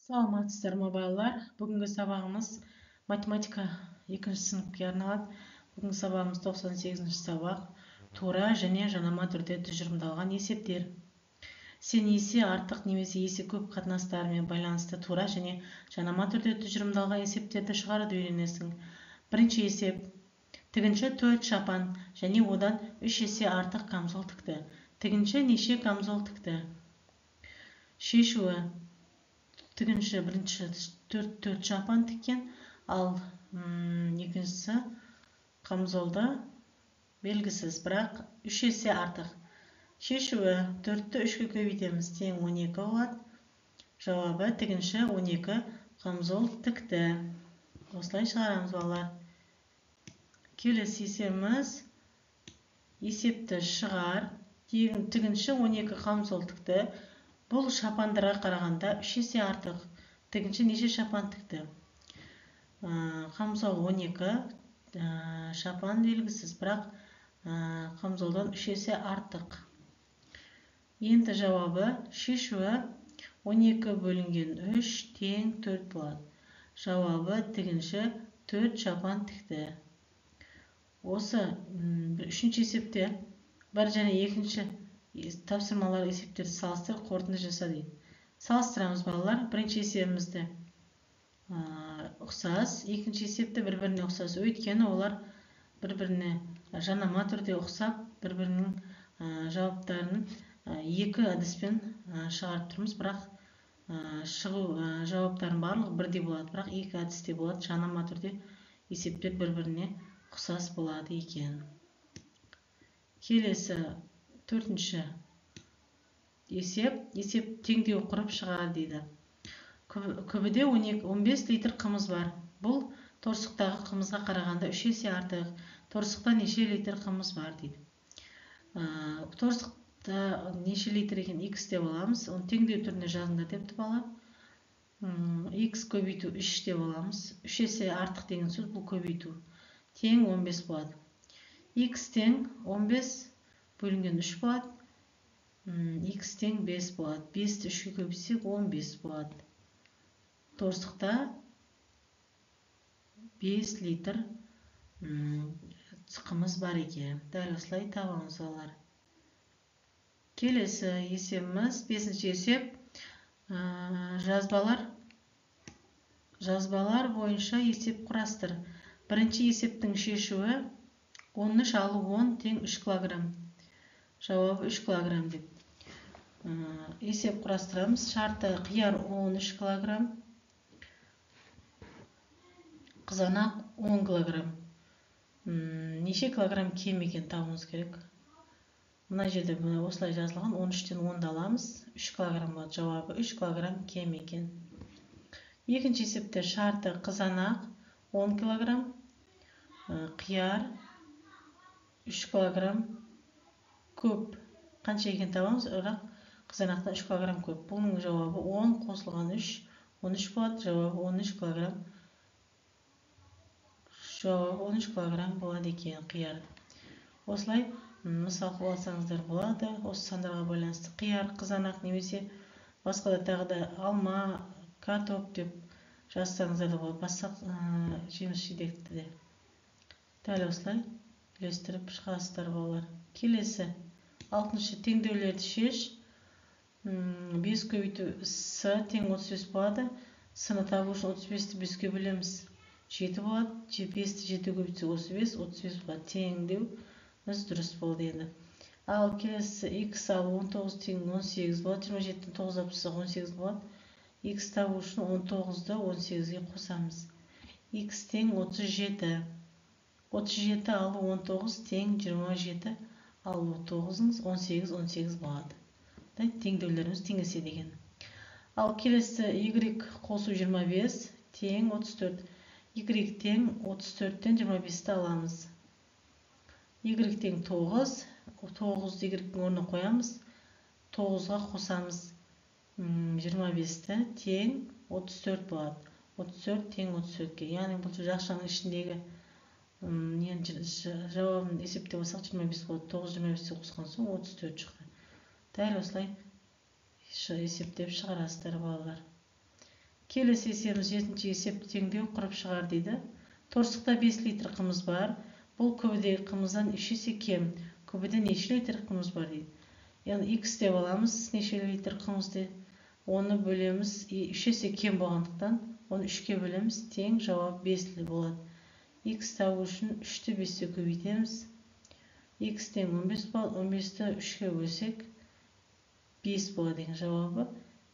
Саламатсыздар ма, балалар? Бүгінгі сабағымыз математика екінші сыныпқа арналады. Бүгінгі сабағымыз 98-ші сабақ. Тура және жанама түрде тұжырымдалған есептер. Сен есе артық немесе есе көп қатынастарымен байланысты тура және жанама түрде тұжырымдалған есептерді шығаруды үйренесің. Бірінші есеп. Тігінші 4 шапан және одан 3 есе артық камзол тікті. Тігінші неше камзол тікті? Шешуі. Тігінші бірінші 4 шапан тіккен, ал екіншісі камзолда белгісіз, бірақ 3 есе артық. Шешуі. 4-ті 3-ке көбейтеміз, тең 12 болады. Жауабы тігінші 12 камзол тікті. Осылай шығарамыз, балалар. Келесі есебіміз. Есепті шығар. Тігінші 12 камзол тікті. Бұл шапандарға қарағанда 3 есе артық. Тігінші неше шапан тікті? Камзол 12, шапан белгісіз, бірақ камзолдан 3 есе артық. Енді жауабы, шешуі 12 бөлінген 3 тең 4 болады. Жауабы тігінші 4 шапан тікті. Осы үшінші есепте бір және екінші тапсырмалар есептерді салыстырып қорытынды жаса дейді. Салыстырамыз, балалар. Бірінші есебімізді ұқсас, екінші есепті бір-біріне ұқсас. Өйткені олар бір-біріне жанама түрде ұқсап, бір-бірінің жауаптарын екі әдіспен шығарып тұрмыз, бірақ шығу жауаптарының барлығы бірдей болады, бірақ екі әдісте болады. Жанама түрде есептер бір-біріне ұқсас болады екен. Келесі төртінші есеп. Есеп теңдеу құрып шығар дейді. Күбіде 15 литр қымыз бар. Бұл торсықтағы қымызға қарағанда 3 есе артық. Торсықта неше литр қымыз бар дейді. Торсықта неше литр екен x деп аламыз. Оны теңдеу түрінде жазыңдар депті бала. X көбейту 3 деп аламыз. 3 есе артық деген сөз бұл көбейту. Тең 15 болады. X тең 15 бөлінген 3 болады. X тең 5 болады. 5-ті 3-ке көбейтсек 15 болады. Торсықта 5 литр қымыз бар екен. Дәл осылай табамыз, балалар. Келесі есебіміз, 5-ші есеп. Жазбалар бойынша есеп құрастыр. Бірінші есептің шешуі 13 алу 10 тең 3 килограмм. Жауабы 3 килограмм деп. Есеп құрастырамыз. Шарты қияр 13 килограмм, қызанақ 10 килограмм. Неше килограмм кем екен табуымыз керек. Мына жерде осылай жазылған, 13-тен 10-ды аламыз, 3 килограмм болады. Жауабы 3 килограмм кем екен. Екінші есепте шарты қызанақ 10 килограмм, қияр 3 килограмм көп. Қанша екен табамыз, бірақ қызанақтан 3 килограмм көп. Бұның жауабы 10 қосылған 3, 13 болады. Жауабы 13 килограмм. Жауабы 13 килограмм болады екен қияр. Осылай мысал қылып алсаңыздар болады. Осы сандарға байланысты қияр, қызанақ немесе басқа да тағы да алма, картоп деп жазсаңыздар да болады. Басқа жеміс жидекті де. Дәл осылай үйлестіріп шығасыздар, балалар. Келесі 6-шы теңдеулерді шеш. 5 көбейту с тең 35 болады. С-ны табу үшін 35-ті 5-ке бөлеміз. 7 болады. 5-ті 7 көбейтсек 35, 35 болады. Теңдеуіміз дұрыс болды енді. Ал келесі x ал 19 тең 18 болады. 27-тен 9 алып тастасақ 18 болады. X табу үшін 19-ды 18-ге қосамыз. X тең 37. 37 алу 19 тең 27 алу 9-ыңыз 18, 18 болады. Теңдеулеріміз теңесе деген. Ал келесі y қосу 25 тең 34. Y тең 34-тен 25-ті аламыз. Y тең 9. 9-ды y-дің орнына қоямыз. 9-ға қосамыз. 25-ті тең 34 болады. 34 тең 34-ке. Яғни бұл жақшаның ішіндегі жауабын есептеп алсақ 25 болады. 9 25-ті қосқан соң 34 шықты. Дәл осылай есептеп шығарасыздар, балалар. Келесі есебіміз 7-ші есеп, теңдеу құрып шығар дейді. Торсықта 5 литр қымыз бар. Бұл күбідегі қымыздан 3 есе кем. Күбіде неше литр қымыз бар дейді. Яғни x деп аламыз, неше литр қымызды, оны бөлеміз, 3 есе кем болғандықтан оны 3-ке бөлеміз, тең жауап 5 болады. X табу үшін 3-ті 5-те көбейтеміз. X тең 15 болады, 15-ті 3-ке бөлсек 5 болады деген жауабы.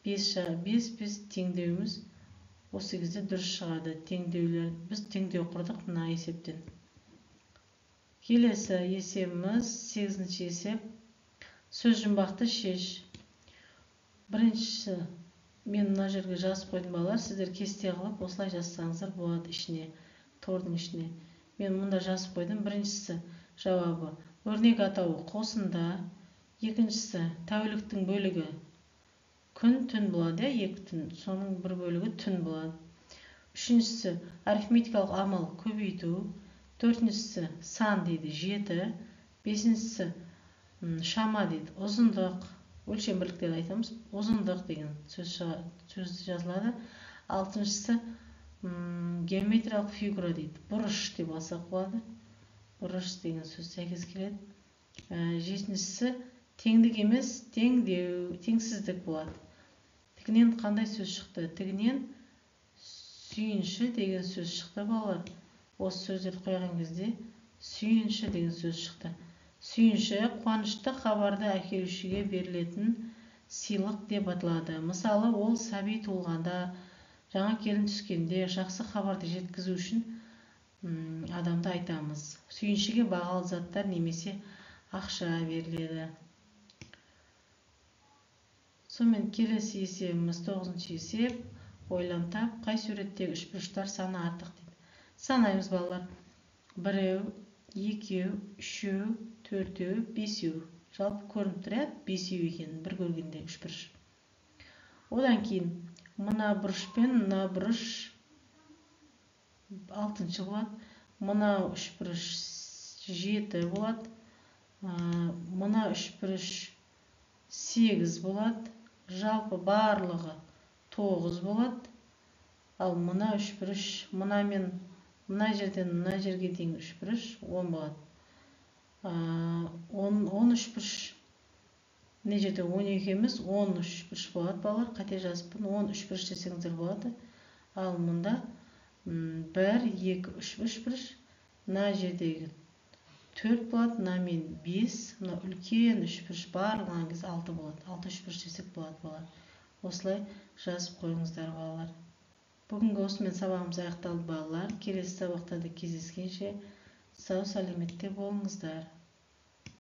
5 5 теңдеуіміз осы кезде дұрыс шығады. Теңдеулер, біз теңдеу құрдық мына есептен. Келесі есебіміз 8-ші есеп. Сөз жұмбақты шеш. Біріншісі, мен мына жерге жазып қойдым балалар, сіздер кесте қылып осылай жазсаңыздар болады ішіне, тордың ішіне. Мен мұнда жазып қойдым. Біріншісі жауабы өрнек атауы қосында, екіншісі тәуліктің бөлігі күн түн болады, екі түн, соның бір бөлігі түн болады. Үшіншісі арифметикалық амал көбейту, төртіншісі сан дейді 7, бесіншісі шама дейді ұзындық, өлшем бірліктерді айтамыз, ұзындық деген сөз жазылады. Алтыншысы геометриялық фигура дейді, бұрыш деп алсақ болады, бұрыш деген сөз сәйкес келеді. Жетіншісі теңдік емес, теңдеу, теңсіздік болады. Тігінен қандай сөз шықты? Тігінен сүйінші деген сөз шықты балалар. Осы сөздерді қойған кезде сүйінші деген сөз шықты. Сүйінші қуанышты хабарды әкелушіге берілетін сыйлық деп аталады. Мысалы, ол сәби туылғанда, жаңа келін түскенде жақсы хабарды жеткізу үшін адамды айтамыз. Сүйіншіге бағалы заттар немесе ақша беріледі. Сонымен келесі есебіміз 9-шы есеп. Ойлан тап, қай суреттегі үшбұрыштар саны артық дейді. Санаймыз балалар. 1, 2, 3, 4, 5. Жалпы көрініп тұр, 5 екен бір көргенде үшбұрыш. Одан кейін мына бұрыш пен мына бұрыш 6 болады. Мына үшбұрыш 7 болады. Мына үшбұрыш 8 болады. Жалпы барлығы 9 болады. Ал мына үшбұрыш, мына мен мына жерден мына жерге дейін үшбұрыш 10 болады. 10 үшбұрыш, мына жерде 12 емес, 10 үшбұрыш болады балалар. Қате жазыппын, 10 үшбұрыш десеңіздер болады. Ал мұнда 1, 2, 3 үшбұрыш, мына жердегі 4 болады, мына мен 5, мына үлкен үшбұрыш барлығынан кезде 6 болады. 6 үшбұрыш десек болады балалар. Осылай жазып қойыңыздар балалар. Бүгінгі осымен сабағымыз аяқталды балалар. Келесі сабақтарда кездескенше сау сәлеметте болыңыздар.